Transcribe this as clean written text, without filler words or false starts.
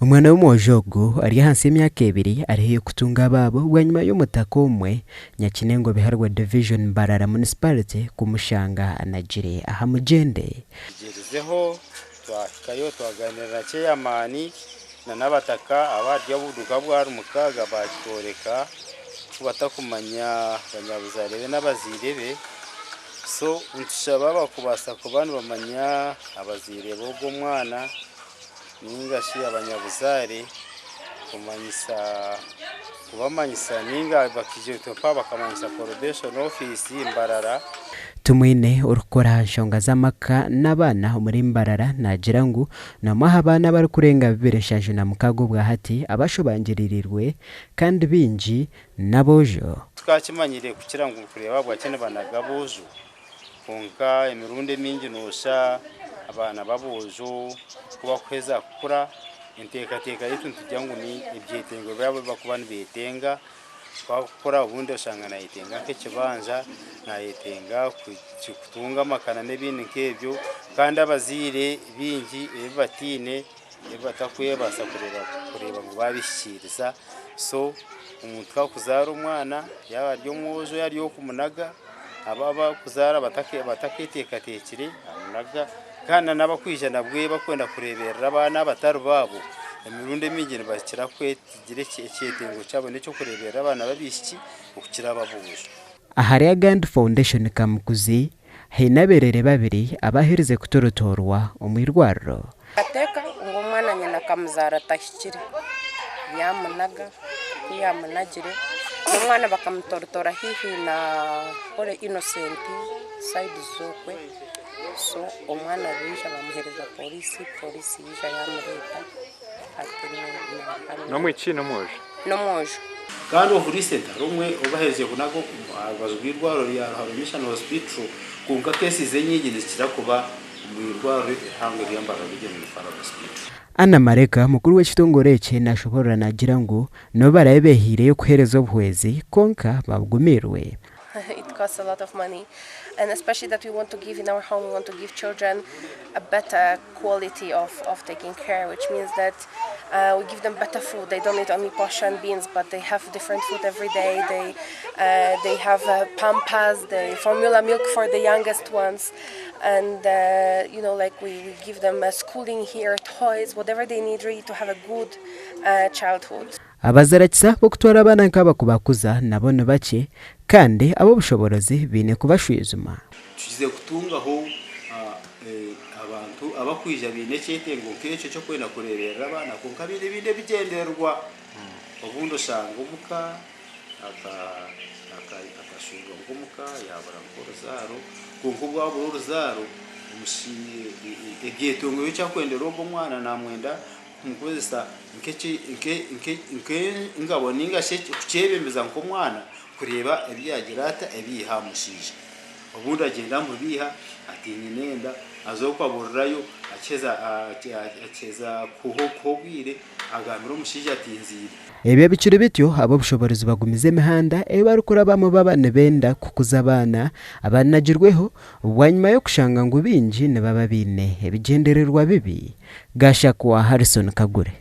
Omwana w'omwojo ogu ari ahansi y'emyaka ebiri ari haihi kutunga abaabo bwanyima y'omutaka omwe Nyakinengo Biharwa Division Mbarara Municipality kumushanga anagire aha mugyende. Tugyerizeho twahikayo twaganira na ceyamaani na n'abataka abari obuduuka bwa Rumukaaga baakitworeka ku batakumanya banyabuzaare be n'abazaire be. So nitushaba abakubaasa kuba nibamanya abazaire b'ogwo omwana ninga shi abanyabuzaare kumanyisa kubamanyisa ninga bakaija mpaha bakamanyisa probation office Mbarara. Tumwine orikukora aha nshonga z'amaka n'abaana omuri Mbarara naagira ngu n'omwe aha baana abarikurenga 2076 obwahati abashobangiririrwe kandi baingi n'aboojo. Tukakimanyire kukira ngu kureeba ahabwaki nibanaga aboojo. Kwonka emirundi emingi noosha abaana b'aboojo ku bakuheza kukura, enteekateeka yaitu nitugira ngu ni ebyetengo byabo ebi barikuba nibeetenga, ku akukura obundi oshanga naayetenga nk'ekibanja, naayetenga kutunga amaka n'ebindi nk'ebyo kandi abazaire baingi ebi bataine, ebi batarikwebaasa kureeba ngu baabihikiiriza. So omuntu ku arikuzaara omwana yaaba ari omwojo yaaba ari ow'okumunaga, Abo abarikuzaara bataketeekateekire amunaga kandi na n'abarikwija nabwo barikwenda kureeberera abaana abatari baabo, emirundi emingi nibakira kugira ekyetengo kyabo n'eky'okureeberera abaana b'abaishiki okukira ab'aboojo. Ahari Agandi Foundation Kamukuzi haine abereere babiri abaherize kutorotoorwa omu irwariro. Akateeka ngu omwana nyina akamuzaara atahikire, yaamunaga, ku yaamunagire, n'omwana bakamutoritora haihi na Holy Innocent side z'okwe, so omwana baija baamuheereza pooriisi, pooriisi yaija yaamureeta hati nari hanu. N'omwishiki n'omwojo? N'omwojo. Kandi ohuriise tarumwe obaherize kunaga aha rubaju rw'eirwariro rya Ruharo Mission Hospital kwonka cases enyingi nizikira kuba omu irwariro erihango erya Mbarara Regional Referral Hospital. Anna Mareka, mukuru w'ekitongore eki nashoboorora naagira ngu n'obu baraabe beehaireyo kuheereza obuhwezi, kwonka babugumiirwe. It costs a lot of money and especially that we want to give in our home, we want to give children a better quality of, of taking care, which means that uh, we give them better food. They don't eat only posho and beans, but they have different food every day. They, uh, they have uh, pampas, the formula milk for the youngest ones. And, uh, you know, like we, we give them uh, schooling here, toys, whatever they need really to have a good uh, childhood. Abazarakisa b'okutwara abaana nk'aba kubakuza nabo ni bakye kandi ab'obushoboorozi baine kubashwijuma. Tukize kutungaho abantu abakwija baine ekyetengo nk'ekyo eky'okwenda kureeberera abaana kwonka baine ebindi ebigyendererwa. Obundi oshanga omuka akashuurwa nk'omuka yaabura nk'oruzaaro kwonka obu abura oruzaaro ebyetengo ebi akwendera ogwo omwana namwenda kumukozesa nk'engabo ninga shi kukyebembeza nk'omwana kureeba ebi yaagira ata, ebi yaiha aha mushaija. Obundi agyenda amubiiha ati nyine enda, aza okwo aburirayo akiheza kuha obwire agambira omushaija ati nziire. Ebyo bikiri bityo, ab'obushoboorozi bagumize emihanda ei barikurabamu baba nibenda kukuza abaana abanagirweho bwanyima y'okushanga ngu baingi nibaba baine ebigyendererwa bibi. Gashakwa Harrison Kagure.